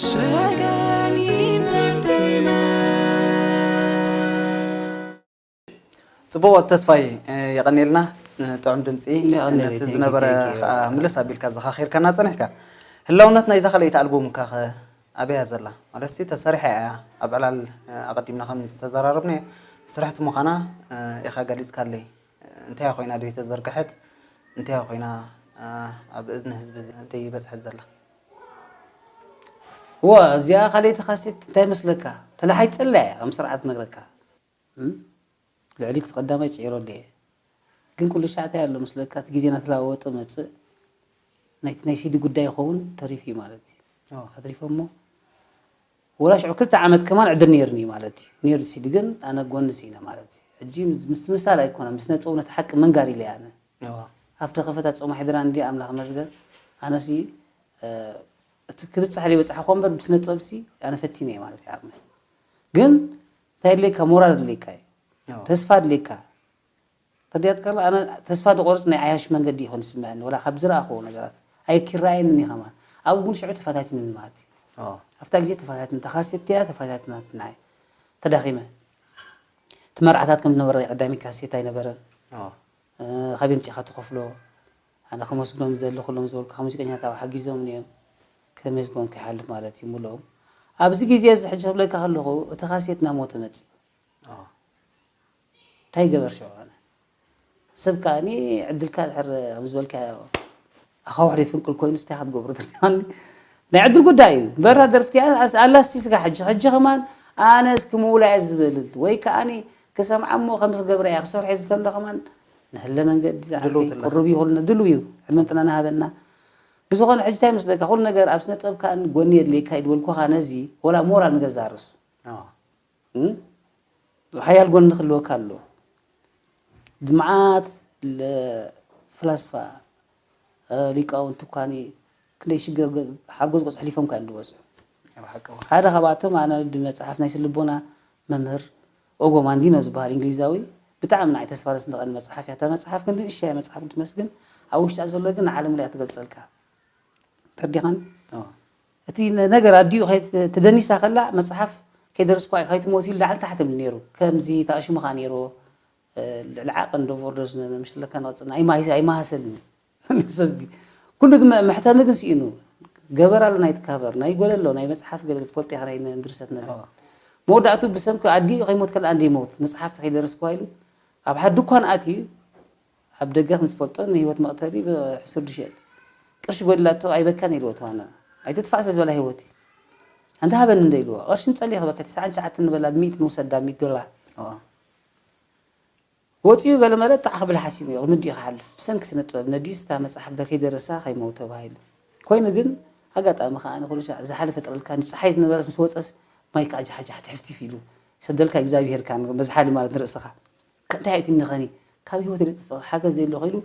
Sagan Entertainment. ጽቡቕ ተስፋይ፣ የቐኔልና። ጥዑም ድምጺ። የቐኔለይ፣ ነቲ thank you, ዝነበረ thank you። ከኣ ምልስ ኣቢልካ ዘኻኺርካና ጸኒሕካ። ህላውነት ናይዛ ካልኣይቲ ኣልቡም ከ ኣበይ እያ ዘላ? ማለት ተሰሪሐ እያ፣ ኣብ ዕላል ኣቐዲምና ከም ዝተዘራረብናዮ ስራሕቲ ምዃና ኢኻ ገሊጽካለይ። እንታይ ኮይና ደይ ተዘርግሐት? እንታይ ኮይና ኣብ እዝኒ ህዝቢ ደይ በጽሐት ዘላ? ዋ እዚኣ ካልኣይቲ ካሴት እንታይ መስለካ? ተላሓይ ጽላ እያ ከም ስርዓት ነግረካ። እም? ልዕሊ እቲ ቀዳማይ ጽዒሮ ኣለየ። ግን ኩሉ ሻዕ እንታይ ኣሎ መስለካ? እቲ ግዜ እናተለዋወጠ መጽእ። ናይቲ ናይ ሲዲ ጉዳይ ይኸውን ተሪፉ እዩ ማለት እዩ። ኦ። ኣትሪፎ እሞ ወላ ሽዑ ክልተ ዓመት ከማን ዕድል ነይሩኒ ማለት እዩ። ነይሩ ሲዲ ግን ኣነ ጎኒ ስኢነ ማለት እዩ። ሕጂ ምስ ምሳል ኣይኮነ ምስ ነጥቡ ነቲ ሓቂ መንጋር ኢለ ኣነ። እዋ። ኣፍ ደኸፈት ኣጾማ ሕድራ እንዲ ኣምላኽ መስገን። ኣነሲ እ፣ እቲ ክብጻሕ ዘይበጻሕ እኮ እምበር ብስነ ጥበብሲ ኣነ ፈቲነ እየ ማለት እዩ ዓቕመይ። ግን እንታይ ኣድልየካ? ሞራል ኣድልየካ እዩ። እዋ። ተስፋ ኣድልየካ። ተዲያት ከላ ኣነ ተስፋ ዝቆርጽ ናይ ዓያሽ መንገዲ ይኾን ይስምዐኒ። ወላ ካብ ዝረኣኽዎ ነገራት ኣይኪረኣየንን እዩ ከማን። ኣብኡ ግን ሽዑ ተፈታቲንኒ ማለት እዩ። እዋ። ኣብታ ግዜ ተፈታትን ተኻሴት እያ ተፈታትናት ንዓይ። ተዳኺመ። እቲ መርዓታት ከም ዝነበረ ናይ ቀዳሚ ካሴት ኣይነበረን። እዋ። እ፣ ካበይ ኣምጺእካ ትኸፍሎ? ኣነ ክመስሎም ዝደሊ ኩሎም ዝበልኩኻ ሙዚቀኛታት ሓጊዞምኒ እዮም። ከመይ ዝኮንኩ ይሓልፍ ማለት እዩ ምሎም። ኣብዚ ግዜ እዚ ሕጂ ክብለካ ከለኹ እቲ ካሴት ናብ ሞተ መጺ። እዋ። እንታይ ገበር ሽዑ ኣነ? ሰብ ከኣኒ ዕድልካ ድሕር ከም ዝበልካዮ ኣኻውሕ ፍንቅል ኮይኑ እንታይ ክትገብሮ ትርዳኒ? ናይ ዕድል ጉዳይ እዩ። በራ ደርፍቲ ኣላስቲ ስጋ ሕጂ ሕጂ ከማን ኣነ እስኪ ምውላ እየ ዝብል ወይ ከኣኒ ክሰምዓ እሞ ከም ዝገብረ እያ ክሰርሖ እየ ዝብል ተሎ ከማን ንህለ መንገዲ ዝዓርፊ ድልውቲ ኣላ። ቅሩብ ይኹልና ድልው እዩ ዕድመን ጥዕናን ሃበና። ብዝኾነ ሕጂ እንታይ መስለካ ኩሉ ነገር ኣብ ስነ ጥበብ ከኣ ጎኒ የድልየካ እዩ ዝበልኩኻ ነዚ ወላ ሞራል ንገዛ ርእሱ እዋ። እም? ሓያል ጎኒ ክህልወካ ኣሎ። ድምዓት ለ- ፍላስፋ እ፣ ሊቃውንቲ እኳኒ ክንደይ ሽግር ገ- ሓጎስ ገጽ ሕሊፎም ከ እንድበጽሑ ኣብ ሓቂ እዋ። ሓደ ካብኣቶም ኣነ ብመጽሓፍ ናይ ስልቦና መምህር ኦጎ ማንዲኖ ዝበሃል እንግሊዛዊ ብጣዕሚ ንዓይ ተስፋ ዘስንቐኒ መጽሓፍ እያ። እታ መጽሓፍ ግን ንእሽያ መጽሓፍ ትመስግን ኣብ ውሽጣ ዘሎ ግን ንዓለም እያ ትገልጸልካ። ተርዲኻን እዋ። እቲ ነ- ነገር ኣዲኡ ከይት- ተደኒሳ ከላ መጽሓፍ ከይደርስኳ ከይትሞት ኢሉ ላዕሊ ታሕቲ ብል ነይሩ። ከምዚ ተኣሽሙ ከኣ ነይሩ። እ፣ ልዕሊ ዓቐን ዶ ቮርዶስ መምሸለካ ንቐጽና ኣይማሂስ ኣይማሃሰልን። ሰብቲ ኩሉ ግን መ- መሕተሚ ግን ስኢኑ ገበር ኣሎ ናይቲ ካቨር ናይ ጎለ ኣሎ ናይ መጽሓፍ ገለ ትፈልጥ ኢኻ ናይ ድርሰት ነገር እዋ። መወዳእቱ ብሰንኪ ኣዲኡ ከይሞት ከላ እንደ ይሞት መጽሓፍቲ ከይደረስኩ ኢሉ ኣብ ሓደ ድኳን ኣትዩ ኣብ ደገ ከም ትፈልጦ ንህይወት መቕተሊ ብሕሱር ድሸጥ ቅርሺ ጎድላቶ ኣይበካን ኢልዎ ተዋና ኣይትጥፋእ ስለ ዝበላ ህይወት ኣንተ ሃበኒ እንደ ኢልዎ ቅርሺ ንጸሊ ክበካ ትስዓን ትሽዓተን ንበላ ብሚእቲ ንውሰዳ ሚእቲ ዶላር እዋ። ወፂኡ ገለ መለ ጣዕ ክብል ሓሲቡ እዩ ቅድሚ ዲኡ ክሓልፍ ብሰንኪ ስነ ጥበብ ነዲስ እታ መፅሓፍ ከይደረሳ ከይመው ተባሂሉ ኮይኑ ግን ኣጋጣሚ ከዓ ንኩሉ ሻዕ ዝሓለፈ ጥረልካ ንፀሓይ ዝነበረት ምስ ወፀስ ማይ ከዓ ጃሓጃሕ ትሕፍቲፍ ኢሉ ሰደልካ እግዚኣብሄር ከዓ መዝሓሊ ማለት ንርእስኻ እንታይ ኣይትንኸኒ ካብ ህይወት የጥፍእ ሓገዝ የለ ኢሉ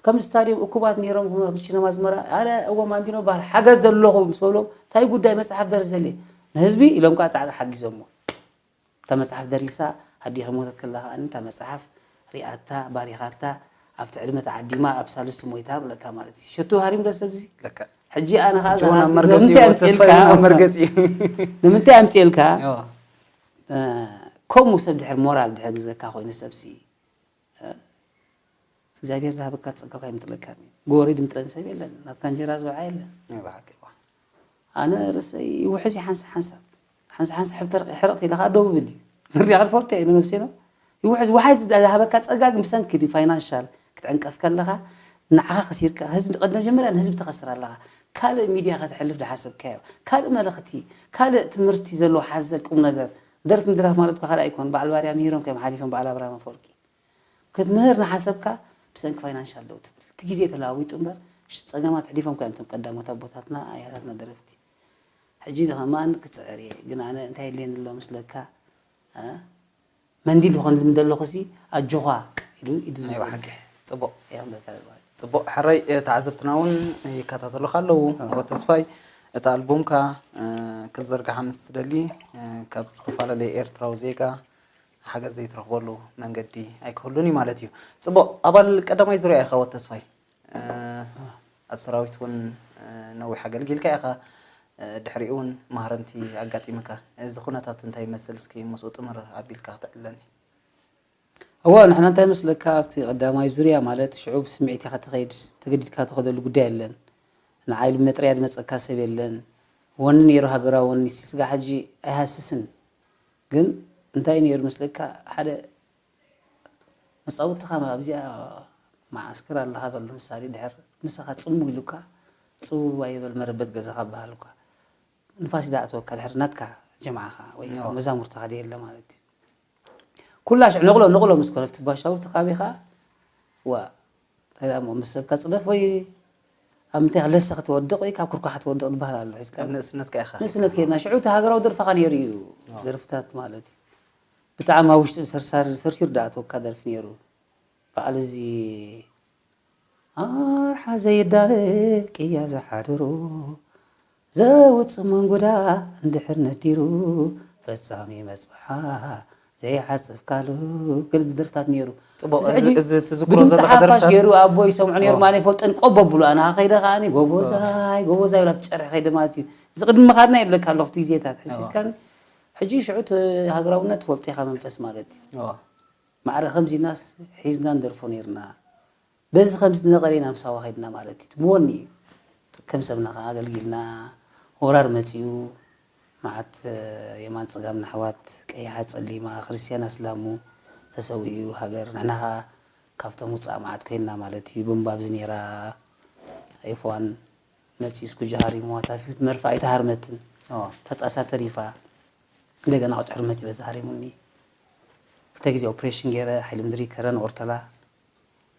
ከም ስታዲየም እኩባት ነይሮም ክሽነማ ኣዝመራ ኣነ እዎ ማንዲኖ በሃል ሓገዝ ዘለኹ ምስ በሎም እንታይ ጉዳይ መፅሓፍ ደርስ ዘለ ንህዝቢ ኢሎም ከዓ ጣዕጣ ሓጊዞሞ እታ መጽሓፍ ደሪሳ ኣዲኺ ሞተት ከላ ከኣ እታ መጽሓፍ ሪኣታ ባሪኻታ ኣብቲ ዕድመ ተዓዲማ ኣብ ሳልስቲ ሞይታ ብለካ ማለት እዩ ሸቱ ሃሪም ዶ ሰብዚ ለካ ሕጂ ኣነ ከኣ ሕጂ እውን ኣብ ዝሃሲ መርገጺ ንምንታይ እዩ፣ ተስፋ ኣምጽኤልካ እውን ኣብ መርገጺ እዩ። ንምንታይ ኣምጽኤልካ እዋ። እ፣ ከምኡ ሰብ ድሕር ሞራል ድሕር ግዘካ ኮይኑ ሰብሲ እ፣ እግዚኣብሔር ዝሃበካ ጸጋካ ይምጥለካ እዩ። ጎሪ ድምጥለን ሰብ የለን ናትካ እንጀራ ዝበዓ የለን ናይ ብሓቂ እዋ። ኣነ ርእሰይ ይውሕዝ እዩ ሓንሳብ ሓንሳብ ሓንሳብ ሓንሳብ ሕብተር ሕርቕቲ ኢለ ከዓ ደው ብል እዩ ርዲያ ክልፈልተ እየ ነብሴ ነው ይውሕዝ ውሓዝ ዝሃበካ ፀጋ ግን ብሰንኪ ፋይናንሻል ክትዕንቀፍ ከለካ ንዓኻ ከሲርካ ህዝቢ ቀድ መጀመርያ ንህዝቢ ተኸስር ኣለኻ ካልእ ሚድያ ከተሕልፍ ዝሓሰብካዮ ካልእ መልእኽቲ ካልእ ትምህርቲ ዘለዎ ሓዘል ቁም ነገር ደርፊ ምድራፍ ማለት እኳ ካልእ ኣይኮን በዓል ባርያ ምሂሮም ከዮም ሓሊፎም በዓል ኣብርሃም ኣፈወርቂ ክትምህር ንሓሰብካ ብሰንኪ ፋይናንሻል ደው ትብል እቲ ግዜ ተለዋዊጡ እምበር ሽ- ፀገማት ሕሊፎም ኮይኖም እቶም ቀዳሞት ኣቦታትና ኣያታትና ደረፍቲ ሕጂ ከማን ክፅዕር እየ ግን ኣነ እንታይ የድልየኒ ኣሎ ምስለካ እ? መንዲል ይኾን ዝምደለኹ ሲ ኣጆኻ ኢሉ ኢዱ ናይ ብሓቂ ዝዘርግሕ ጽቡቕ እየ ክብለካ ዝባሃል ጽቡቕ ሕራይ እ፣ ተዓዘብትና እውን ይከታተሉኻ ኣለዉ። ወ ተስፋይ እቲ ኣልቡምካ እ፣ ክትዘርግሓ ምስ ትደሊ እ፣ ካብ ዝተፈላለየ ኤርትራዊ ዜጋ ሓገዝ ዘይትረኽበሉ መንገዲ ኣይክህሉን እዩ ማለት እዩ። ጽቡቕ ኣባል ቀዳማይ ዙርያ ኢኻ ወ ተስፋይ እ፣ ኣብ ሰራዊት እውን ነዊሕ ኣገልጊልካ ኢኻ። ድሕሪኡ እውን ማህረምቲ ኣጋጢምካ። እዚ ኩነታት እንታይ ይመስል? እስኪ ምስኡ ጥምር ኣቢልካ ክተዕልለኒ። እወ፣ ንሕና እንታይ መስለካ፣ ኣብቲ ቀዳማይ ዙርያ ማለት ሽዑ ብስምዒት ኢኻ ትኸይድ፣ ተገዲድካ ትኸደሉ ጉዳይ የለን። ንዓይ ኢሉ መጥረያ ዝመጸካ ሰብ የለን። ወኒ ነይሩ፣ ሃገራዊ ወኒ፣ እስካብ ሕጂ ኣይሃስስን። ግን እንታይ ነይሩ መስለካ፣ ሓደ መጻውትኻ ኣብዚኣ መዓስከር ኣለኻ በሉ፣ ምሳሌ ድሕር ምሳኻ ጽምው ኢሉካ፣ ጽውው ኣይበል መረበት ገዛኻ በሃሉካ። ንፋስ ይድኣትወካ ድሕር ናትካ ጀምዓኻ ወይ ከዓ መዛሙርትኻ ደየለ ማለት እዩ። ኩላ ሽዕ ንቕሎ ንቕሎ ምስ ኮነ፣ ኣብቲ ባሻውርቲ ከባቢኻ፣ ዋ፣ እንታይ ደኣ እሞ፣ ምስ ሰብካ ጽደፍ ወይ ኣብ ምንታይ ለሰ ክትወድቕ ወይ ካብ ኩርኳሕ ክትወድቕ ዝበሃል ኣሎ። ሒዝካ ኣብ ንእስነትካ ኢኻ። ንእስነት ከይድና፣ ሽዑ እቲ ሃገራዊ ደርፍኻ ነይሩ እዩ። ኣዎ። ደርፍታት ማለት እዩ። ብጣዕሚ ኣብ ውሽጢ ሰርሳር-፣ ሰርሲሩ ደኣ ተወካ ደርፊ ነይሩ። በዓል እዚ ኣርሓ ዘይዳለ ቅያ ዝሓድሩ፣ ዘውጽእ መንጎዳ እንድሕር ነዲሩ፣ ፈጻሚ መጽብሓ ዘይሓጽብ ካሉ፣ ገለ ደርፍታት ነይሩ። ጽቡቕ፣ እዚ ሕጂ እዚ ትዝክሮ ብድምጺ ዘለኻ ሓፋሽ ደርፍታት? ገይሩ ኣቦ ይሰምዖ ነይሩ፣ ኣዎ። ማን ይፈልጠን፣ ቆቦ ብሉ፣ ኣነ ከይደ ከኣኒ፣ "ጎቦዛይ፣ ኣዎ። ጎቦዛይ" ብላ ትጨርሕ ከይደ ማለት እዩ። እዚ ቅድሚ ምኻድና ይብለካ ኣለኹ፣ እቲ ግዜታት። ሕጂ ኣዎ። እስካን ሕጂ ሽዑ እቲ ሃገራውነት ትፈልጦ ኢኻ፣ መንፈስ ማለት እዩ። ኣዎ። ማዕረ ከምዚናስ ሒዝና ንደርፎ ነይርና። በዚ ከምዚ ነቐሌና ምሳዋ ከይድና ማለት እዩ። ትምወኒ እዩ። ከም ሰብና ከኣ ኣገልጊልና፣ ወራር መጺኡ፣ መዓት የማን ጸጋም ኣሕዋት፣ ቀይሓ ጸሊማ፣ ክርስትያን ኣስላሙ ተሰዊኡ፣ ሃገር ንሕና ከኣ ካብቶም ውጻእ መዓት ኮይንና ማለት እዩ። ብንባብ ዝኔራ ኤፍ ዋን መጺኡ እስኩ ጀሃሪምዋ፣ ታፊት መርፋ ኣይተሃርመትን። ኣዎ። ተጣሳ ተሪፋ። እንደገና ቁጽሪ መጺኡ በዛ ሃሪሙኒ። ክልተ ግዜ ኦፕሬሽን ገይረ፣ ሓይሊ ምድሪ ከረን ኦርተላ።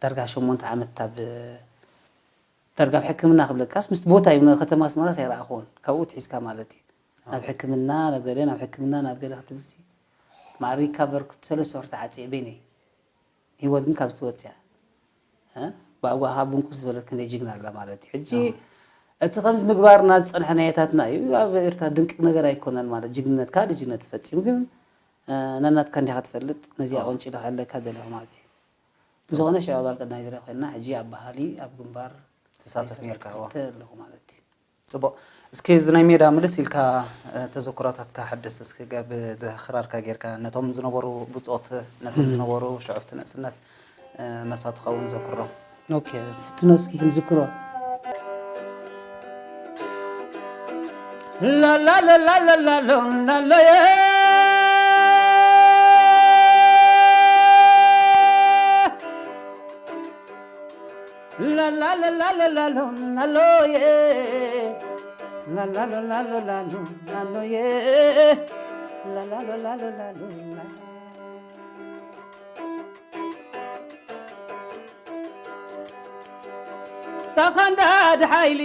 ዳርጋ ሸሞንተ ዓመት ኣብ፣ ዳርጋ ኣብ ሕክምና ክብለካስ፣ ምስቲ ቦታ እዩ፣ ከተማ ኣስመራስ ኣይረኣኹዎን። ካብኡ ትሒዝካ ማለት እዩ። ኣዎ። ናብ ሕክምና፣ ናብ ገለ፣ ናብ ሕክምና፣ ናብ ገለ ክትብልሲ፣ ማዕረ ሪካቨር ሰለስተ ወርሒ ተዓጽየ በይነይ። ህይወት ግን ካብዚ ትወጽእ እያ። እ? ብኣጓኻ ብንኩስ ዝበለት ክንደይ ጅግና ኣላ ማለት እዩ። ሕጂ ኣዎ። እቲ ከምዚ ምግባርና ዝጸንሐ ናየታትና እዩ። ኣብ ኤርትራ ድንቂ ነገር ኣይኮነን ማለት፣ ጅግንነትካ ልጅነት ፈጺሙ ግን፣ እ፣ ነናትካ እንዲኻ ትፈልጥ፣ ነዚኣ ኣዎ። ቆንጪለ ክሕለካ ደለኹ ማለት እዩ። ብዝኾነ ሽዑ ኣባል ቀዳማይ ዙርያ ኮይንና፣ ሕጂ ኣብ ባህሊ፣ ኣብ ግንባር ትሳተፍ ናይ ነርካ፣ እዎ። ስርዓት ኣለኹ ማለት እዩ። ጽቡቕ። እስኪ እዚ ናይ ሜዳ ምልስ ኢልካ፣ እ፣ ተዘክሮታትካ ሓድስ እስኪ፣ ገብ ክራርካ ጌርካ፣ ነቶም ዝነበሩ ብጾት፣ ነቶም እም። ዝነበሩ ሽዑ ኣብቲ ንእስነት፣ እ፣ መሳቱኻ እውን ዘክሮ። ኦኬ፣ ፍትኖ እስኪ ክንዝክሮ። ላላላላላላሎ፣ ላሎየ። ላላላላላሎ፣ ላሎየ። ላላላላላሎ፣ ላሎየ። ላላላላላሎ፣ ላሎየ። ተኸንዳድ ሓይሊ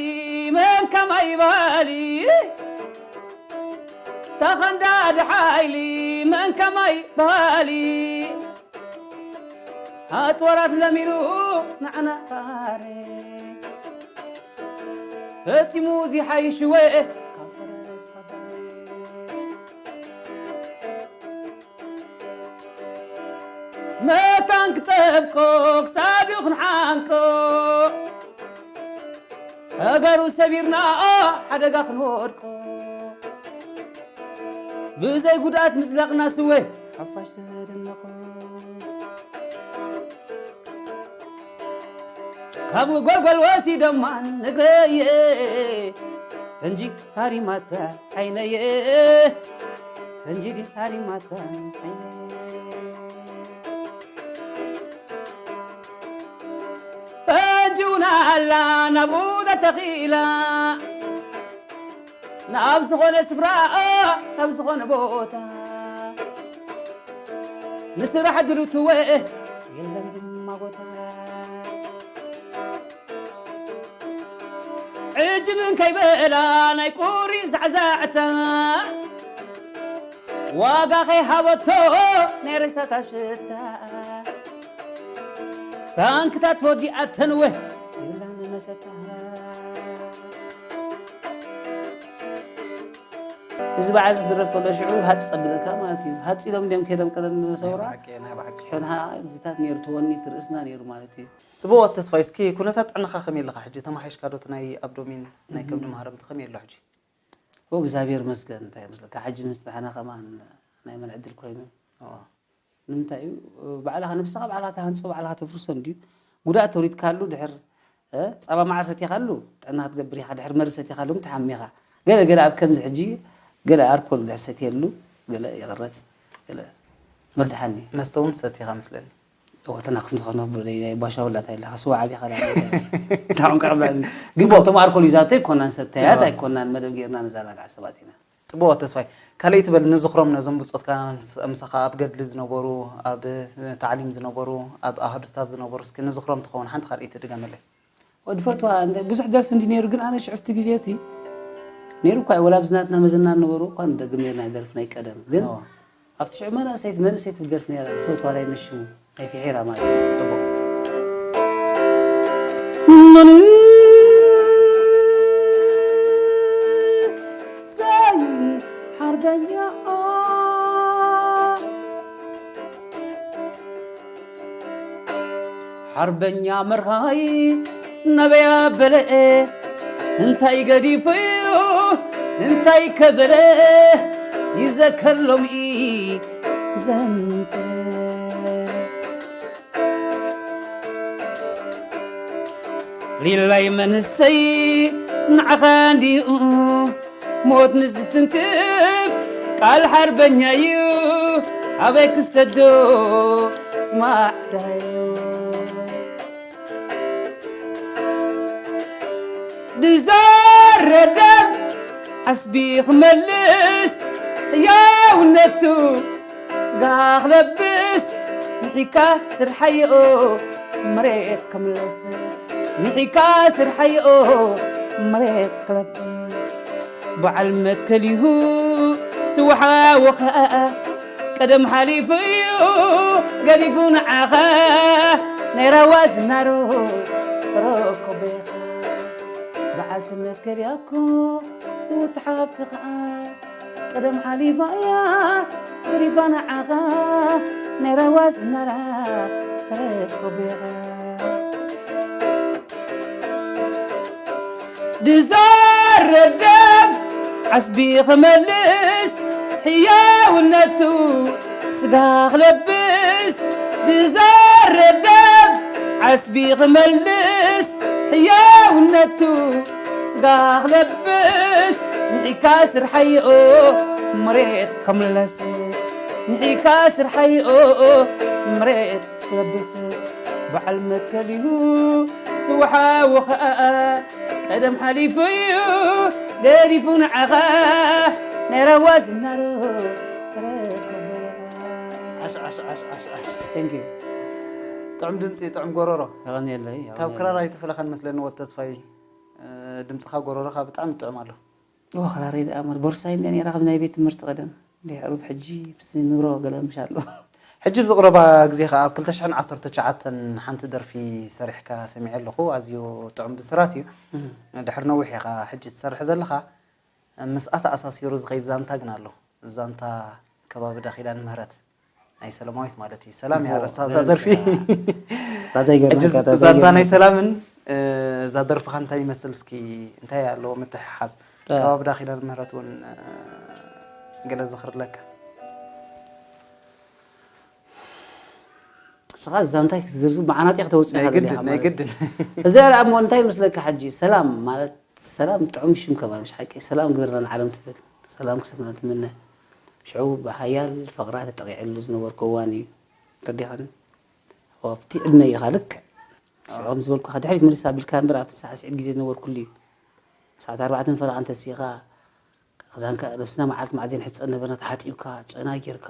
መን ከማይ በሃሊ፣ ተኸንዳድ ሓይሊ መን ከማይ በሃሊ፣ ኣጽዋራት ለሚኑ ንዓና ፋሬ፣ ፈጺሙ እዚ ሓይሽወ ካብ ፈረስ ኸባሪ። መታን ክጠብቆ ክሳዱ ክንሓንቆ፣ እገሩ ሰቢርና ሓደጋ ክንወድቆ፣ ብዘይ ጉድኣት ምዝለቕና ስወ ሓፋሽ ተደመቖ። ካብ ጎልጎል ወሲዶማ ንግረየ፣ ፈንጂ ሃሪማታ ዓይነየ፣ ፈንጂ ሃሪማታ ዓይነየ። ፈንጂ እውን ኣላ ናብኡ ተተኺላ፣ ናብ ዝኾነ ስፍራ፣ ናብ ዝኾነ ቦታ፣ ንስራሕ ድልውትወ የለን ዝማጎታ። ዕጅብ እንከይበላ ናይ ቁሪ ዛዕዛዕታ፣ ዋጋ ከይሃበቶ ናይ ሬሳታ ሽታ፣ ታንክታት ወዲኣተንወ የብላን መሰታ። እዚ በዓል ዝድረፍ ከሎ ሽዑ ሃጽ ጸብለካ ማለት እዩ። ሃጽ ኢሎም እንዲኦም ከይዶም ቀደም ሰውራ። ናይ ብሓቂ፣ ናይ ብሓቂ። ሕና ግዝታት ነይሩ፣ ትወኒ እቲ ርእስና ነይሩ ማለት እዩ። ጽቡቕ ተስፋይ፣ እስኪ ኩነታት ጥዕናኻ ከመይ ኣለኻ ሕጂ? ተማሒሽካ ዶ? እቲ ናይ ኣብዶሚን ናይ ከብዲ ማህረምቲ ከመይ ኣሎ ሕጂ? ኦ እግዚኣብሔር ይመስገን። እንታይ ይመስለካ፣ ሕጂ ምስ ጥዕና ከማን ናይ መን ዕድል ኮይኑ። ኦ፣ ንምንታይ እዩ? ባዕልኻ ነብስኻ ባዕልኻ ትሃንጾ፣ ባዕልኻ ተፍርሶ እንድዩ። ጉድኣት ተውሪድካሉ ድሕር እ፣ ጸባ መዓር ሰቲኻሉ ጥዕና ክትገብር ኢኻ። ድሕር መርዝ ሰቲኻሉ እውን ትሓሚ ኢኻ። ገለ ገለ ኣብ ከምዚ ሕጂ ገለ ኣርኮል ድሕር ሰትየሉ ገለ ይቕረጽ፣ ገለ መድሓኒ። መስተ እውን ሰቲኻ መስለኒ። ወተና ክንፈኸኖ ብለይ ናይ ባሻ ወላ እንታይ ኢልካ ስዋ ዓቢኻ ላ። ታውን ቀርብላ። ግን ካብቶም ኣርኮል ይዛቶ ኣይኮናን፣ ሰታያት ኣይኮናን፣ መደብ ጌርና ንዘናጋዕ ሰባት ኢና። ጽቡቕ ተስፋይ፣ ካልእ ትበል ንዝኽሮም ነዞም ብጾትካ ምስ- ምሳኻ ኣብ ገድሊ ዝነበሩ፣ ኣብ ታዕሊም ዝነበሩ፣ ኣብ ኣህዱታት ዝነበሩ፣ እስኪ ንዝኽሮም ትኸውን ሓንቲ ካልእ ትድገመለይ። ወዲ ፈትዋ እንደ ብዙሕ ደርፊ እንዲ ነይሩ፣ ግን ኣነ ሽዕፍቲ ግዜ እቲ ነይሩ እኳ እዩ። ወላ ኣብዚ ናትና መዘና ነበሩ እኳ ንደግም ነይርና ደርፊ ናይ ቀደም። ግን ኣብቲ ሽዑ መናእሰይት መንእሰይት ትብል ደርፊ ነይራ፣ ፈትዋ ናይ መሽሙ ናይ ፊሒራ ማለት እዩ። ጽቡቕ። መንእሰይ ሓርበኛ ሓርበኛ መርሃይ ናበይ ኣበለ እንታይ ገዲፉ እዩ እንታይ ከበለ ይዘከር ሎሚ ዘንተ ሊላይ መንሰይ ንዓኻ እንዲኡ ሞት ንዝትንክፍ ቃል ሓርበኛ እዩ ኣበይ ክሰዶ ስማዕ ዳዩ ብዛረደብ ዓስቢ ክመልስ ሕያውነቱ ስጋ ክለብስ ንሒካ ስርሓዮ መሬት ክምለስ ንሒካ ስርሓዮ መሬት ክለብስ በዓል መትከል ይሁ ስውሓ ወኸኣ ቀደም ሓሊፉ እዩ ገዲፉ ንዓኻ ናይ ራዋ ዝናሩ ተረኮበኻ በዓልቲ መትከል ያኮ ስውት ሓፍቲ ኸዓ ቀደም ሓሊፋ እያ ገዲፋ ንዓኻ ናይ ራዋ ዝናራ ተረኮበኻ ድዛረብ ዓስቢ ክመልስ ሕያውነቱ ስጋ ክለብስ ድዛረብ ዓስቢ ክመልስ ሕያውነቱ ስጋ ክለብስ ንሒካ ስርሓይኦ መሬት ከምለስ ንሒካ ስርሓይኦ መሬት ክለብስ በዓል መትከል እዩ ስውሓ ወኸኣ ቀደም ሓሊፉ እዩ ገዲፉ ንዓኻ ናይ ራዋ ዝናሮ ተረከበ። ዓሽ ዓሽ ዓሽ ዓሽ ዓሽ። Thank you። ጥዑም ድምፂ፣ ጥዑም ጎረሮ። የቐንየለይ። ካብ ክራር ኣይተፈለኻን መስለኒ ወድ ተስፋይ። እ፣ ድምፅኻ ጎረሮኻ ብጣዕሚ ጥዑም ኣሎ። ኦ ክራረይ ደኣ እሞ ቦርሳይ እንደ ነይራ ካብ ናይ ቤት ትምህርቲ ቀደም። ድሕሩ ሕጂ ምስ ኑሮ ገለ ምሽ ኣሎ። ሕጂ ብዝቕረባ ግዜ ኸዓ ኣብ ክልተ ሽሕን ዓሰርተ ትሽዓተን ሓንቲ ደርፊ ሰሪሕካ ሰሚዐ ኣለኹ። ኣዝዩ ጥዑም ብስራት እዩ። ድሕሪ ነዊሕ ኢኻ ሕጂ ትሰርሕ ዘለኻ። ምስኣ ተኣሳሲሩ ዝኸይድ ዛንታ ግን ኣሎ። ዛንታ ከባቢ ዳኺዳን ምህረት ናይ ሰለማዊት ማለት እዩ። ሰላም እያ ኣርእስታ እዛ ደርፊ። ታታይ ገርመካ፣ ሕጂ ታታይ ዛንታ ናይ ገርመካ። ሰላምን፣ እ፣ እዛ ደርፍኻ እንታይ ይመስል? እስኪ እንታይ ኣለዎ ምትሕሓዝ? እ። ከባቢ ዳኺዳን ምህረት እውን፣ እ፣ ገለ ዝኽርለካ። ንስኻ ዛንታይ ክትዝርዝር መዓናጢ ከተውፅእ ናይ ኢኻ ግድን፣ ደሊኻ ናይ ማለት ግድን። እዩ። እዚ ደኣ እሞ እንታይ ይመስለካ ሕጂ? ሰላም ማለት፣ ሰላም ጥዑም ሽም ከማን፣ ምሽ ሓቂ? ሰላም ግበረላ ንዓለም ትብል። ሰላም ክሰትና ትምነ። ሽዑ ብሓያል ፍቕራ ተጠቒዐሉ ዝነበርኩ እዋን እዩ። ተረዲኻኒ? ኣብቲ ዕድመ ኢኻ ልክዕ። ሽዑ ከም ዝበልኩኻ ድሕሪት መሊስ ኣቢልካ እምበር ኣብቲ ሳዕስዒት ግዜ ዝነበርኩሉ እዩ። ሰዓት ኣርባዕተን ፈረቓን ተሲኻ፣ ክዳንካ ነብስና መዓልቲ መዓልቲ ዘይንሕጸብ ነበርና፣ ተሓጺብካ፣ ጨና ጌርካ፣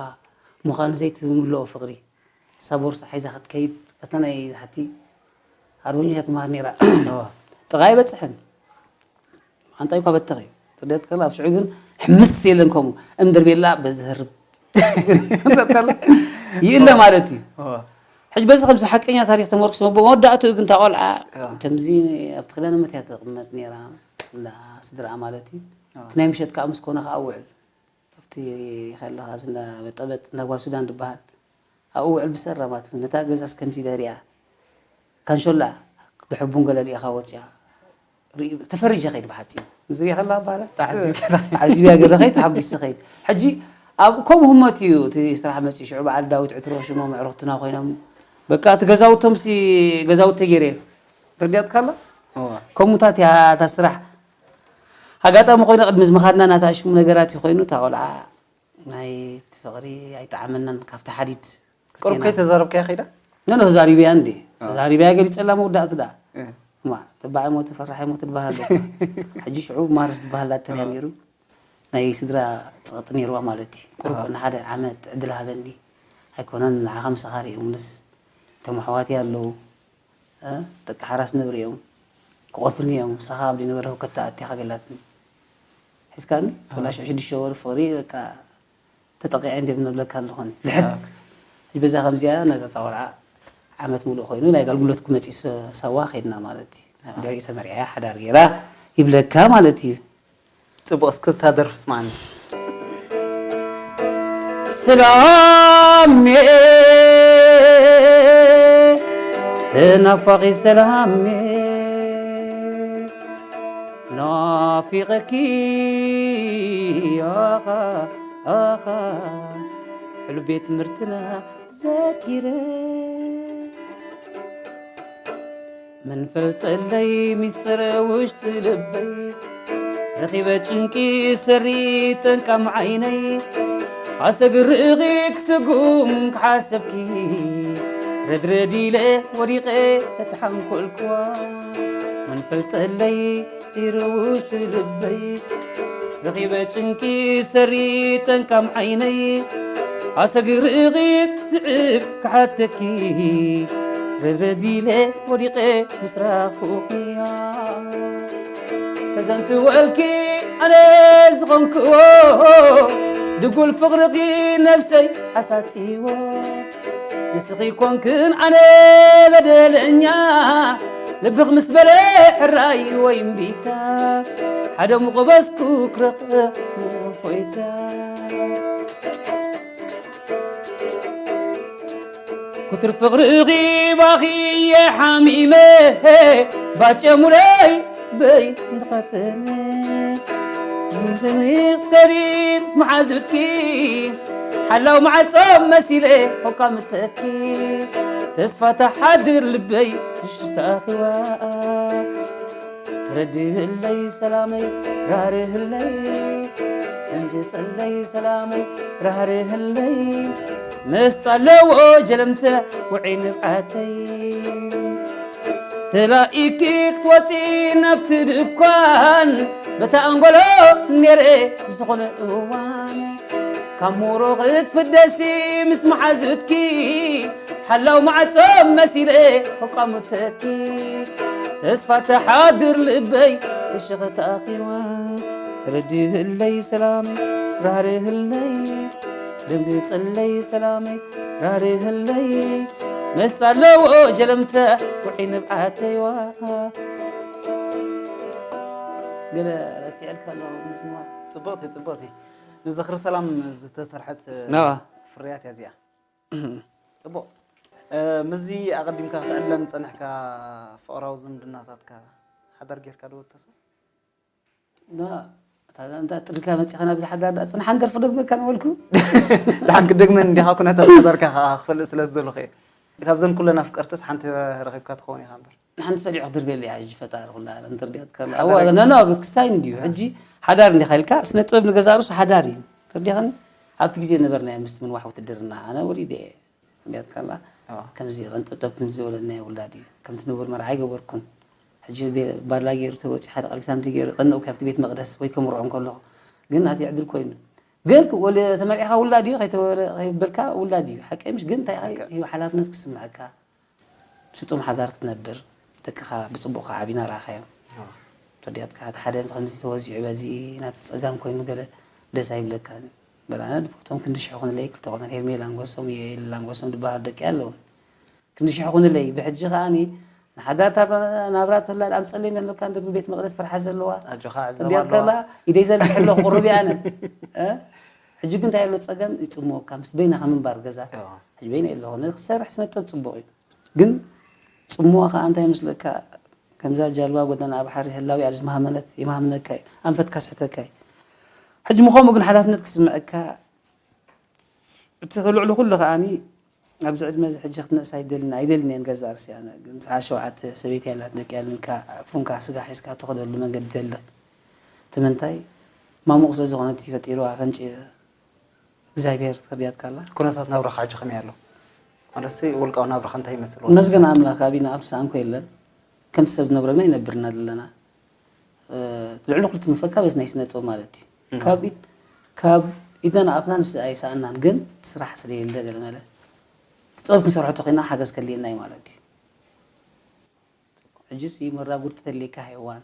ምዃኑ ዘይትምልኦ ፍቕሪ። እሳ ቦርሳ ሒዛ ክትከይድ፣ በታ ናይ ሓቲ ኣርበኛ እያ ትመሃር ነይራ። ጥቓ ኣይበጽሕን። ኣንታይ እኳ በተኸ። ትደት ከላ ኣብ ሽዑ ግን ሕምስ የለን ከምኡ። እምድር ቤላ በዝህርብ። ይእለ ማለት እዩ። ሕጂ በዚ ከምዚ ሓቀኛ ታሪኽ ተመርኩስ መቦ መወዳእትኡ ግን እታ ቆልዓ ከምዚ ኣብቲ ክዳን መትያ ተቕመጥ ነይራ እንዳ ስድራ ማለት እዩ። እቲ ናይ ምሸት ከዓ ምስ ኮነ ከዓ ውዕል ኣብቲ ከለኻ እዚ እንዳ በጠበጥ እንዳ ጓል ሱዳን ዝበሃል ኣብኡ ውዕል ብሰራማት ነታ ገዛስ ከምዚ ኢለ ሪኣ ካንሾላ ክትሕቡን ገለ ርኢኻ ወፂኣ። ርኢ-፣ ተፈሪጀ ከይድ ብሓፂ። ምስ ርኢኻ ኣላ ኣባህላ? ተዓዚብካ። ተዓዚብያ ገለ ከይድ፣ ተሓጒሰ ከይድ። ሕጂ ኣብ ከምኡ ህሞት እዩ እቲ ስራሕ መፂኡ። ሽዑ በዓል ዳዊት ዕትሮ ሽሞም ኣዕሩኽትና ኮይኖም። በቃ እቲ ገዛውቶም ሲ-፣ ገዛውተይ ገይረ እየ። ተረዲኣትካ ኣላ? እዋ። ከምኡታት እያ እታ ስራሕ። ኣጋጣሚ ኮይኑ ቅድሚ እዚ ምኻድና ናታ ሽሙ ነገራት እዩ ኮይኑ፣ እታ ቆልዓ ናይ እቲ ፍቕሪ ኣይጠዓመናን ካብቲ ሓዲድ ቁሩብ ክልቴና። ከይተዛረብካያ ከይዳ? ኖ፣ ኖ፣ ተዛሪበያ እንዴ። ኣዎ። ተዛሪበያ ገሊጸላ መወዳእቱ ደኣ። እ። እማ፣ ተባዕ ሞት፣ ፈራሕ ሞት ትበሃል ኣለዋ። ሕጂ ሽዑ ማርስ ትበሃል ኣተርያ ኣዎ። ነይሩ። ናይ ስድራ ጸቕጢ ነይርዋ ማለት እዩ። ቁሩብ ኣዎ። ንሓደ ዓመት ዕድል ሃበኒ። ኣይኮነን፣ ንዓኻ ምሳኻ ርእዮምንስ። እቶም ኣሕዋተይ ኣለዉ። እ፣ ደቂ ሓራስ ነብሪ እዮም። ክቐትሉኒ እዮም። ንስኻ ኣብ ዘይነበረ ህውከት ተኣቲኻ ገላትኒ። ሒዝካኒ? ኣዎ። ወላ ሽዑ ሽዱሽተ ወር ፍቕሪ፣ በቃ፣ ተጠቂዐ እንደ ምንብለካ ኣለኹን። ልሕግ። ኣዎ። ሕጂ በዛ ከምዚኣ፣ ነገ እታ ቆልዓ ዓመት ሙሉእ ኮይኑ፣ ናይ ኣገልግሎት ክመጽእ ስ-፣ ሳዋ ከይድና ማለት እዩ። ኣዎ። ድሕሪኡ ተመርዕያ፣ ሓዳር ገይራ ይብለካ ማለት እዩ። ጽቡቕ፣ እስኪ እታ ደርፊ ስማዕኒ። ሰላሜ፣ ተናፋቒ ሰላሜ፣ ናፊቐኪ፣ ኣኻ፣ ኣኻ፣ ሕሉፍ ቤት ትምህርትና ዘኪረ። መን ፈልጠለይ ሚስጥር ውሽጢ ልበይ፣ ረኺበ ጭንቂ ሰሪ ጠንቃም ዓይነይ፣ ኣሰግርኺ ክስጉም ክሓሰብኪ፣ ረድረድ ኢለ ወዲቐ እተሓንኮልክዋ። መን ፈልጠለይ ሚስጥር ውሽጢ ልበይ፣ ረኺበ ጭንቂ ሰሪ ጠንቃም ዓይነይ፣ ኣሰግርኺ ዝዕብ ክሓተኪ፣ ረድረድ ኢለ ወዲቐ ምስ ረኣኹኽያ። ከዘንትወልኪ ኣነ ዝኾንክዎ፣ ድጉል ፍቕርኺ ነብሰይ ኣሳጺዎ። ንስኺ ኮንክን ኣነ በደለኛ፣ ልብኽ ምስ በለ ሕራይ ወይ እምቢታ፣ ሓደ ምቑበስኩ ክረኽብ እፎይታ። ኩትር ፍቕርኺ ባኺየ ሓሚመ፣ ባጨሙረይ በይ እንተኸተነ። እንተመይ ከዲ ምስ መሓዙትኪ፣ ሓላው መዓጾ መሲለ፣ ሆቃ ምተኪ። ተስፋ ተሓድር ልበይ፣ ሽሽታ ኣኺዋ። ተረድህለይ ሰላመይ፣ ራህርህለይ። ደንግጸለይ ሰላመይ፣ ራህርህለይ። መስጣ ኣለዎ ጀለምተ ውዒ ንብዓተይ። ተላኢኪ ክትወፂ ናብቲ ድኳን፣ በታ ኣንጎሎ ነይረ ብዝኾነ እዋን። ካብ ሙሮ ክትፍደሲ ምስ መሓዙትኪ፣ ሓላው ማዕጾ መሲለ ከቋሙተኪ። ተስፋ ተሓድር ልበይ እሽኺ ተኣኺዋ። ተረድህለይ ሰላመይ፣ ራህርህለይ። ደንግጸለይ ሰላመይ፣ ራህርህለይ። መስጣ ኣለዎ ጀለምተ ውዒ ንብዓተይዋ። ገለ ረሲዐልካ ኣሎ ምጅምዋ። ጽብቕቲ፣ ጽብቕቲ። ንዝኽሪ ሰላም ዝተሰርሐት፣ ነዋ። ፍርያት እያ እዚኣ። ጽቡቕ። እ፣ ምስዚ ኣቐዲምካ ክትዕለን ዝጸንሕካ ፍቕራዊ ዝምድናታትካ ሓዳር ጌርካ ዶ ተስፋ? ና፣ እታ፣ እንታ ጥልካ መጺኻ ናብዚ ሓዳር ደኣ ጽንሓን ደርፊ ደግመካ ንበልኩ። ደሓን ክደግመን እንዲኻ ኩነታት ሓዳርካ ከኣ ክፈልጥ ስለ ዝደለኹ እየ። ካብዘን ኩለን ኣፍቀርትስ ሓንቲ ረኺብካ ትኸውን ኢኻ እምበር። ንሓንቲ ሰሊዑ ክድርብየለይ ሕጂ ፈጣሪ ኩሉ ዓለም ተርዲኣትካ ኣላ። ሓዳር እዋ፣ ኣይኮነን። ኖ፣ ኖ፣ ክሳይ እንድዩ። ሕጂ ሓዳር እንዲኻ ኢልካ፣ ስነ ጥበብ ንገዛእ ርእሱ ሓዳር እዩ። ተርዲኻኒ? ኣብቲ ግዜ ነበርና ምስቲ ምንዋሕ ውትድርና፣ ኣነ ወሊደ እየ። ተርዲኣትካ ኣላ? ኣዋ። ከምዚ ቀንጠብጠብ ከምዚ ዝበለናዮ ውላድ እዩ። ከምቲ ንቡር መርዓ ኣይገበርኩን። ሕጂ ቤ-፣ ባድላ ገይሩ ተወጺኡ፣ ሓደ ቃል ክዳን ገይሩ፣ ቀንኡ ካብቲ ቤት መቕደስ ወይ ከምርዖም ከለኹ። ግን ኣቲ ዕድል ኮይኑ። ግን ወለ-፣ ተመርዒኻ ውላድ እዩ፣ ከይተወለ-፣ ከይበልካ ውላድ እዩ። ሓቀይ ምሽ? ግን እንታይ ሓቀ። እዩ ሓላፍነት ክስምዐካ። ስጡም ሓዳር ክትነብር፣ ደቅኻ ብጽቡቕ ከዓቢና ረኣኻዮም። ኣዎ። ተዲኣትካ፣ እቲ ሓደ ከምዚ ተወዚዑ በዚ ናብቲ ጸጋም ኮይኑ ገለ ደስ ኣይብለካን። በል ኣነ ድፈቶም ክንዲ ሽሕ ኹንለይ፣ ክልተ ቆልዑ ሄርሜላ ኣንጎሶም፣ ዮኤል ኣንጎሶም ዝበሃሉ ደቂ ኣለዉ። ክንዲ ሽሕ ኹንለይ፣ ብሕጂ ከኣኒ ንሓዳር ታብ ናብራ ተላ ኣምጸለይ ኣለካ፣ እንደ ቤት መቕደስ ፍርሓት ዘለዋ። ኣጆኻ፣ ዕዘባ ተዲኣትካ ኣለዋ። ላ፣ ኢደይ ዘርጊሐ ኣለኹ፣ ቁሩብ እየ ኣነ። እ? ሕጂ ግን እንታይ ኣሎ ጸገም? ይጽምወካ፣ ምስ በይንኻ ምንባር ገዛ። ኣዎ። ሕጂ በይነይ ኣለኹ፣ ንኽሰርሕ ስነ ጥበብ ጽቡቕ እዩ። ግን ጽምዋ ከኣ እንታይ ይመስለካ? ከምዛ ጃልባ ጎደና ባሕሪ ህላዊ እያ ዝመሃመነት፣ ይመሃመነካ እዩ። ኣንፈትካ ስሕተካ እዩ። ሕጂ ምኾኑ ግን ሓላፍነት ክስምዐካ፣ እቲ ልዕሊ ኩሉ ከኣኒ ኣብዚ ዕድመ እዚ ሕጂ ክትነእስ ኣይደልን፣ ኣይደልን እየ ንገዛእ ርእሲ ኣነ። ግን ሰዓት ሸውዓተ ሰበይቲ ኣላት ደቂ ኣልምልካ፣ ፉንካ ስጋ ሒዝካ ትኸደሉ መንገዲ ደለ። እቲ ምንታይ ማሙቕ ስለ ዝኾነ እቲ ፈጢርዋ ፈንጪ እግዚኣብሔር ተርድያትካ ኣላ። ኩነታት ናብራኻ ሕጂ ከመይ ኣሎ? ማለትሲ ውልቃዊ ናብራኻ እንታይ ይመስል? ነመስገን ኣምላኽ፣ ኣቢና ኣብ ሰኣንኮ የለን። ከምቲ ሰብ ዝነብረልና ይነብርና ዘለና። እ፣ ልዕሊ ኩሉ ትንፈካ በዚ ናይ ስነ ጥበብ ማለት እዩ። እም። ካብ ኢድ-፣ ካብ ኢድና ንኣፍና ንስ-፣ ኣይሰኣናን፣ ግን ስራሕ ስለ የለ ገለ መለ። እቲ ጥበብ ክንሰርሖ ተኾይና ሓገዝ ከድልየና እዩ ማለት እዩ። ሕጂስ መራጉድ ተተልየካ ሄዋን፣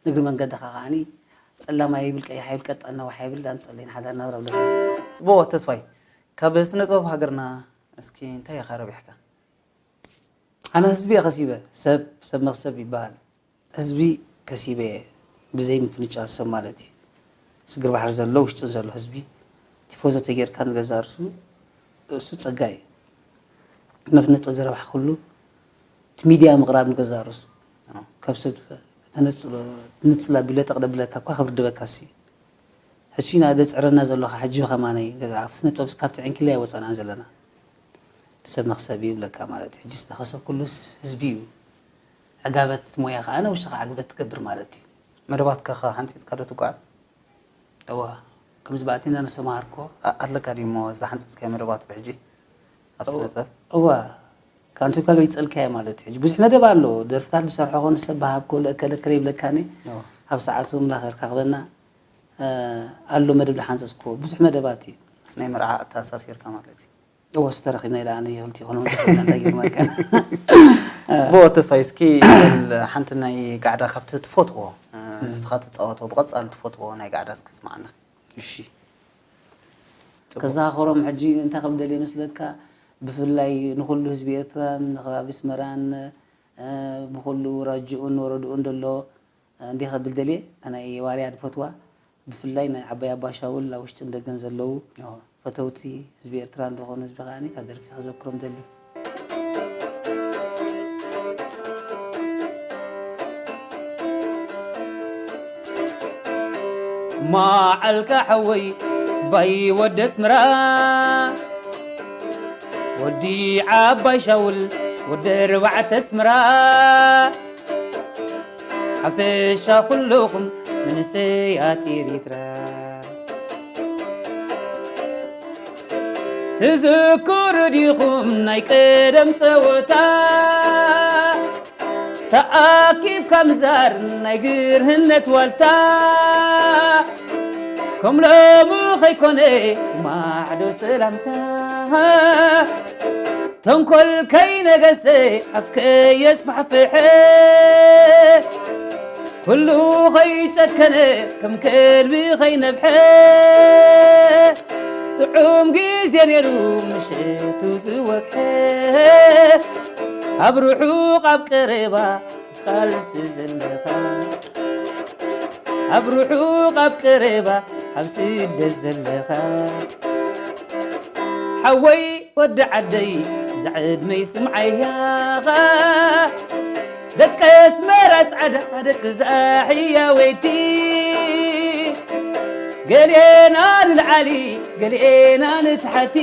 ንእግሪ መንገድኻ ከዓኒ ጸላም ኣይብል፣ ቀይሕ ኣይብል፣ ቀጣን ነዋሕ ኣይብል፣ ኣምጸለይ ንሓዳር ናብራ ብለካ። ጽቡቕ ተስፋይ፣ ካብ ስነ ጥበብ ሃገርና እስኪ እንታይ ኢኻ ረቢሕካ? ኣነ ህዝቢ እየ ከሲበ፣ ሰብ፣ ሰብ መኽሰብ ይበሃል። ህዝቢ ከሲበ እየ፣ ብዘይ ምፍንጫል ሰብ ማለት እዩ። ስግር ባሕሪ ዘሎ፣ ውሽጥን ዘሎ ህዝቢ፣ ቲፎዞ ተጌርካ ንገዛ ርሱ፣ እሱ ጸጋ እዩ። ነፍስ ነጥብ ዝረባሕኩሉ፣ እቲ ሚድያ ምቕራብ ንገዛ ርሱ፣ ኣዎ። ካብ ሰብ ተነጽሎ፣ ትንጽል ኣቢለ ጠቕደብለካ እኳ ክብርድበካ ሲ። ሕጂ ኢና ደጽዕረና ዘሎ፣ ሕጂ ከማነይ ገዛ፣ ኣብ ስነ ጥበብ ካብቲ ዕንኪልያ ኣይወጸናን ዘለና። ሰብ መኽሰብ ይብለካ ማለት እዩ። ሕጂ ዝተኸሰብ ኩሉስ ህዝቢ እዩ። ዕጋበት ሞያ ከኣ ናብ ውሽጥኻ ዕግበት ትገብር ማለት እዩ። መደባትካ ከ ሓንጺጽካ ዶ ትጓዓዝ? እዋ፣ ከምዚ ባእቲና ንሰማሃርኮ። ኣ-፣ ኣለካ ድዩ እሞ ዝሓንጸጽካዮ መደባት ብሕጂ ኣብ እው-፣ ስነ ጥበብ? እዋ፣ ካንቱ እኳ ገሊጸልካዮ ማለት እዩ። ሕጂ ብዙሕ መደብ ኣሎ። ደርፍታት ዝሰርሖ ኾነ ሰብ ብሃብኮ ለእከለ እከለ ይብለካኒ። እዋ። ኣብ ሰዓቱ ኣምላኽ የርካኽበና። እ፣ ኣሎ መደብ ዝሓንጸጽኩዎ። ብዙሕ መደባት እዩ። ምስ ናይ መርዓ ኣተኣሳሲርካ ማለት እዩ። እወ፣ ዝተረኺብና ኢላ ኣነ ይኽልቲ ይኾነ መዘኽርና እንታይ ገይርና ከን። ጽቡቕ ተስፋይ፣ እስኪ ሓንቲ ናይ ጋዕዳ ካብቲ ትፈትዎ፣ እ፣ እም። ንስኻ ትጻወቶ ብቐጻሊ ትፈትዎ ናይ ጋዕዳ እስኪ ስማዓና። እሺ። ጽቡቕ። ከዛኸሮም ሕጂ እንታይ ከም ደልየ መስለካ፣ ብፍላይ ንኹሉ ህዝቢ ኤርትራን ንኸባቢ ኣስመራን፣ እ፣ ብኹሉ ራጅኡን ወረድኡን ዘሎ እንዲኻ ብል ደልየ፣ እታ ናይ ዋርያ ድፈትዋ፣ ብፍላይ ናይ ዓባይ ኣባ ሻውል ኣብ ውሽጥን ደገን ዘለዉ ኣዎ። ፈተውቲ ህዝቢ ኤርትራ እንደኾኑ ህዝቢ ከኣኒ እታ ደርፊ ከዘክሮም ደሊ። መዓልካ ሓወይ ባይ ወዲ ኣስመራ፣ ወዲ ዓባይ ሻውል ወዲ ኣርባዕተ ኣስመራ። ሓፈሻ ኩልኹም መንእሰያት ኤሪትራ፣ ትዝክሩ ዲኹም ናይ ቀደም ጸወታ? ተኣኪብካ ምዛር ናይ ግርህነት ዋልታ፣ ከም ሎሚ ኸይኮነ ማዕዶ ሰላምታ። ተንኮል ከይነገሰ ኣፍ ከየስፋሕፍሐ፣ ኩሉ ኸይጨከነ ከም ከልቢ ኸይነብሐ፣ ጥዑም ግዜ ነይሩ ምሸቱ ዝወግሐ፣ ኣብ ርሑቕ ኣብ ቀረባ ቃልሲ ዘለኻ፣ ኣብ ርሑቕ ኣብ ቀረባ ኣብ ስደት ዘለኻ፣ ሓወይ ወዲ ዓደይ ዝዕድመይ ስምዓይ ያኻ፣ ደቂ ኣስመራ ጻዕዳ ደቂ ዛሕያ ወይቲ፣ ገሌና ንልዓሊ ገሌና ንታሕቲ፣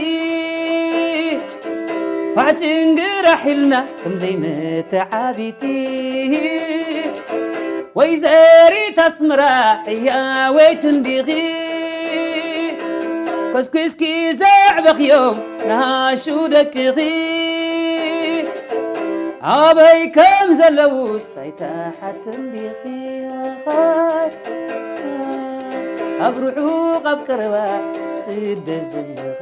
ፋሕ ጭንግራሕ ኢልና ከም ዘይመተዓቢቲ። ወይዘሪት ኣስመራ ሕያወይቲ እንዲኺ፣ ኮስኲስኪ ዘዕበኽዮም ንሃሹ ደቅኺ፣ ኣበይ ከም ዘለዉስ ኣይትሓትን ዲኺ? ኣብ ርሑቕ ኣብ ቀረባ ስደት ዘለኻ፣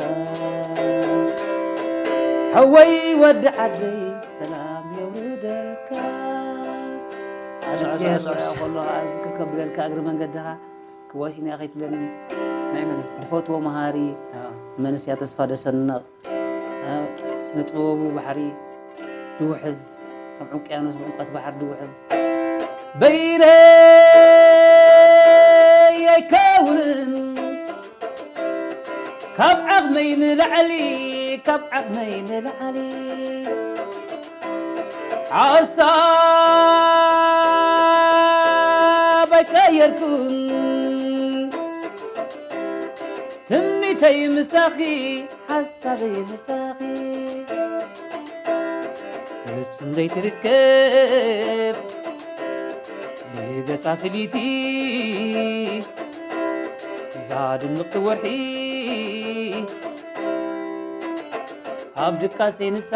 ሓወይ ወዲ ዓደይ ሰላም የውርደልካ። ኣነ ኣስመራ ከሎ ኸዓ ዝክር ከብለልካ እግሪ መንገድኻ ክዋሲና ከይትብለኒ። ናይ መን? ዝፈትዎ መሃሪ፣ ኣዎ። መንእሰያ ተስፋ ደሰንቕ፣ እ፣ ስነ ጥበቡ ባሕሪ ድውሕዝ፣ ከም ውቅያኖስ ብዕምቆት ባሕሪ ድውሕዝ። በይነይ ኣይከውንን፣ ካብ ዓቕመይ ንላዕሊ፣ ካብ ዓቕመይ ንላዕሊ። ሓሳብ ኣይቀየርኩን፣ ትምኒተይ ምሳኺ፣ ሓሳበይ ምሳኺ። ፍጹም ዘይትርከብ ብገጻ ፍልይቲ፣ እዛ ድምቕቲ ወርሒ፣ ኣብ ድቃሰይ ንሳ፣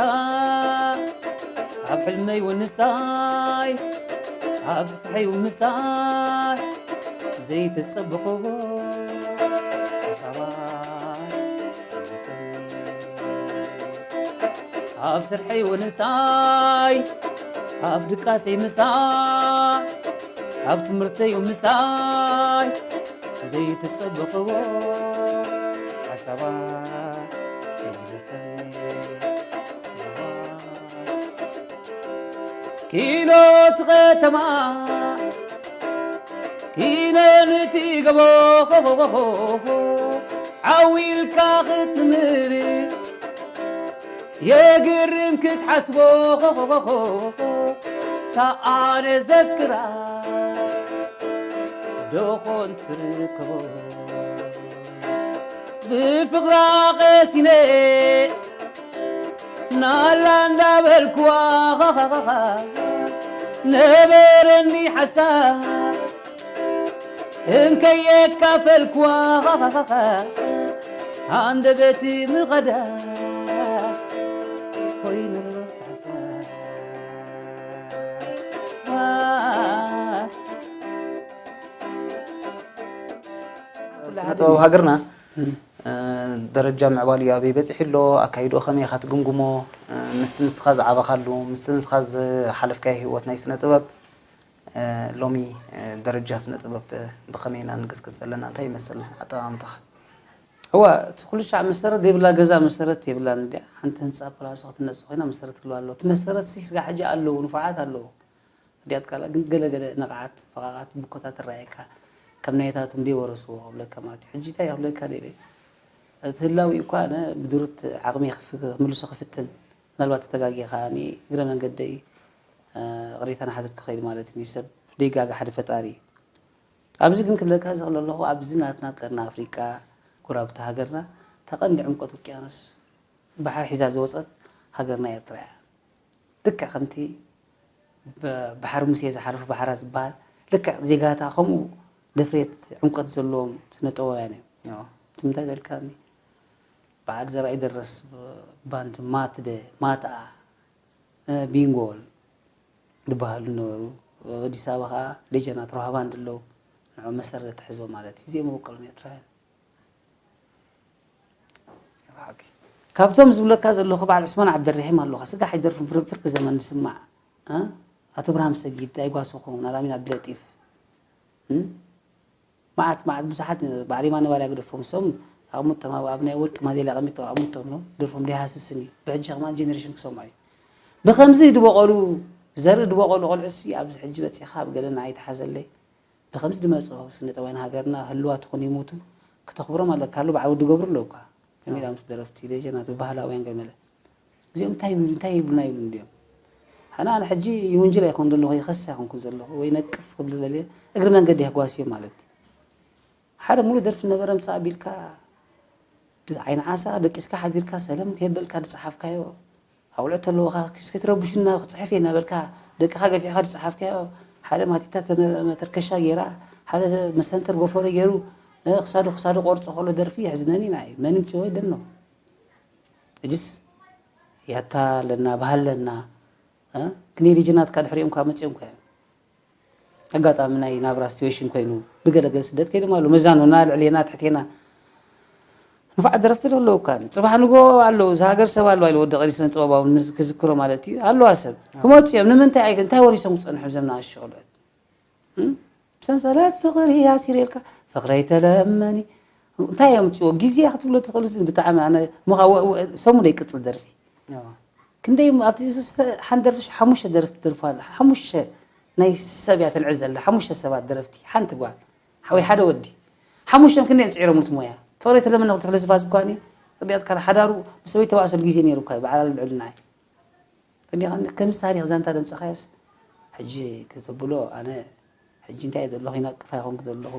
ኣብ ሕልመይ እውን ንሳይ፣ ኣብ ስርሐይ እውን ምሳይ ዘይተጸበኽዎ ሓሳባት ይመጸኒ። ኣብ ስርሐይ እውን ንሳይ፣ ኣብ ድቃሰይ ምሳይ፣ ኣብ ትምህርተይ እውን ምሳይ ዘይተጸበኽዎ ሓሳባት ይመጸኒ። ኪኖ እቲ ከተማ፣ ኪነ ንቲ ገቦ፣ ዓው ኢልካ ክትምህር፣ የግርም ክትሓስቦ፣ እታ ኣነ ዘፍቅራ ዶ ኾን ትርከቦ? ብፍቕራ ቀሲነ ናላ እንዳበልኩዋ ነበረኒ ሓሳብ እንከየካፈልኩዋ ሃንደበቲ ምቐዳ ኮይኑ ሓሳብ ስነ ጥበብ ሃገርና ደረጃ ምዕባሉ ኣበይ በፂሑ ኣሎ? ኣካይድኡ ከመይ ኢኻ ትግምግሞ? ምስቲ ንስኻ ዝዓበኻሉ፣ ምስቲ ንስኻ ዝሓለፍካዮ ህይወት ናይ ስነ ጥበብ ሎሚ ደረጃ ስነ ጥበብ ብኸመይ ኢና ንግስግስ ዘለና? እንታይ ይመስል ኣጠማምታኻ? እዋ እቲ ኩሉ ሻዕ መሰረት ዘይብላ ገዛ መሰረት የብላን እንድያ። ሓንቲ ህንፃ ፕላሶ ክትነፅ ኮይና መሰረት ክህልዋ ኣለዎ። እቲ መሰረት ሲ ስጋ ሕጂ ኣለዉ፣ ንፉዓት ኣለዉ። ኣዲያት ካልኣ ግን ገለገለ ነቕዓት፣ ፈቓቓት፣ ብኮታ ትረኣየካ። ከም ናይታቶም ደይወረስዎ ክብለካ ማለት እዩ። ሕጂ እንታይ ክብለካ ደልየ? እቲ ህላዊ እኳ ኣነ ብድሩት ዓቕሚ ክምልሶ ክፍትን። ምናልባት ተተጋጊኻ፣ እግረ መንገደይ ይቕሬታ ናሓተትኩ ክኸይድ ማለት እዩ። ሰብ ደይጋገ ሓደ ፈጣሪ እዩ። ኣብዚ ግን ክብለካ ዝኽእል ኣለኹ፣ ኣብዚ ናትና ኣብ ቀርኒ ኣፍሪቃ ጎረባብቲ ሃገርና እታ ቀንዲ ዕምቆት ውቅያኖስ ባሕሪ ሒዛ ዝወፀት ሃገርና ኤርትራ እያ። ልክዕ ከምቲ ባሕሪ ሙሴ ዝሓለፉ ባሕራት ዝበሃል ልክዕ ዜጋታ ከምኡ ደፍሬት ዕምቆት ዘለዎም ስነ ጥበባውያን እዮም። እቲ ምንታይ ዘልካኒ በዓል ዘርኣይ ደረስ ባንድ ማትደ ማትኣ ቢንጎል ዝበሃሉ ነበሩ። ኣብ ኣዲስ ኣበባ ከዓ ሌጀናት ሮሃ ባንድ ኣለዉ። ንዕኦም መሰረት ኣትሒዞም ማለት እዩ። እዚኦም መበቆሎም ኤርትራውያን። ካብቶም ዝብለካ ዘለኹ በዓል ዑስማን ዓብደልረሒም ኣለኻ። ስጋ ሓይደርፉን ፍርቂ ዘመን ዝስማዕ ኣቶ ብርሃም ሰጊድ ኣይጓሰኹም ናላሚን ዓብድለጢፍ መዓት መዓት ብዙሓት በዓል የማነ ባርያ ግደፎም እሶም ኣቕምጦም ኣብ ኣብ ናይ ወርቂ ማዴልያ ኣቐሚጦም ኣቕምጦም ነው ደርፎም ደይሃስስን እዩ ብሕጂ ከማን ጀነሬሽን ክሰምዖ እዩ ብኸምዚ ድበቐሉ ዘርኢ ድበቐሉ ቆልዑሲ ኣብዚ ሕጂ በፂኻ ኣብ ገለ ንዓይ ተሓዘለይ ብኸምዚ ድመፅኦ ስነጠባይን ሃገርና ህልዋት ትኾኑ ይሞቱ ክተኽብሮም ኣለካ ኣሎ በዓል ወዲ ገብሩ ኣለውካ ከመይ ኢሎም ደረፍቲ ሌጀናት ብባህላውያን ገመለ እዚኦም እንታይ ይብሉ እንታይ ይብሉና ይብሉ እንዲዮም ሓና ኣነ ሕጂ ይውንጅል ኣይኮን ዘለኹ ይኸስ ኣይኮንኩን ዘለኹ ወይ ነቅፍ ክብል ደልየ እግሪ መንገዲ የጓስዮ ማለት እዩ ሓደ ሙሉ ደርፊ ነበረ ምፃእ ቢልካ ዓይኒ ዓሳ ደቂስካ ሓዲርካ ሰለም ከየበልካ ዝፀሓፍካዮ ኣውልዕ ተለውካ እስኪ ትረብሹና ክፅሕፍ እየ እናበልካ ደቅኻ ገፊዕካ ዝፀሓፍካዮ ሓደ ማቲታ መተርከሻ ገይራ ሓደ መሰንተር ጎፈሮ ገይሩ ክሳዱ ክሳዱ ቆርፆ ከሎ ደርፊ የሕዝነኒ ናይ መን ምፅዎ ይደኖ ሕጅስ ያታ ኣለና ባህል ኣለና ክንደይ ሪጅናት ካብ ድሕሪኦም ካብ መፅኦም ከ ኣጋጣሚ ናይ ናብራ ሲትዌሽን ኮይኑ ብገለገለ ስደት ከይዶም ኣለዉ መዛኖና ልዕሌና ትሕቴና ንፉዓት ደረፍቲ ዶ ኣለዉ እካ ጽባሕ ንጎ ኣለዉ እዚ ሃገር ሰብ ኣለዋ ኢሉ ወዲ ቀሪ ስነ ጥበባዊ ክዝክሮ ማለት እዩ ኣለዋ ሰብ ክመፁ እዮም ንምንታይ እንታይ ወሪሶም ክፀንሑ ዘም ንኣሽቆልዑት ሰንሰለት ፍቕሪ ኣሲረልካ ፍቕረይ ተለመኒ እንታይ የምፅዎ ግዜ ክትብሎ ትኽእል ብጣዕሚ ኣነ ሰሙነ ይቅፅል ደርፊ ክንደይ ኣብቲ ሓንቲ ደርፊ ሓሙሽተ ደርፊ ትደርፎ ኣላ ሓሙሽተ ናይ ሰብ እያ ተልዕል ዘላ ሓሙሽተ ሰባት ደረፍቲ ሓንቲ ጓል ወይ ሓደ ወዲ ሓሙሽቶም ክንደይ የምፅዒሮም እቲ ሞያ ፍቕረይ ተለመኒ ክልተ ክልተ ዝፋስ እኳ ርዲኣት ካል ሓዳሩ ብሰበይ ተባእሰሉ ግዜ ነይሩ እኳ በዓል ልዕልና ከምዚ ታሪኽ ዛንታ ደምፅኻዮስ ሕጂ ክትብሎ ኣነ ሕጂ እንታይ ዘለኹ ይነቅፍ ኣይኮንኩ ዘለኹ።